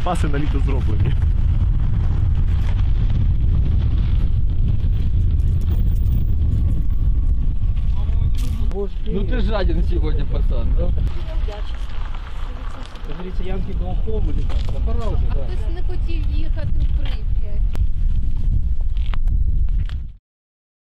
Запаси на літо зроблені. Ну ты жаден сегодня, пацан, да? Говорите, Янки go home или как? Да пора уже, да.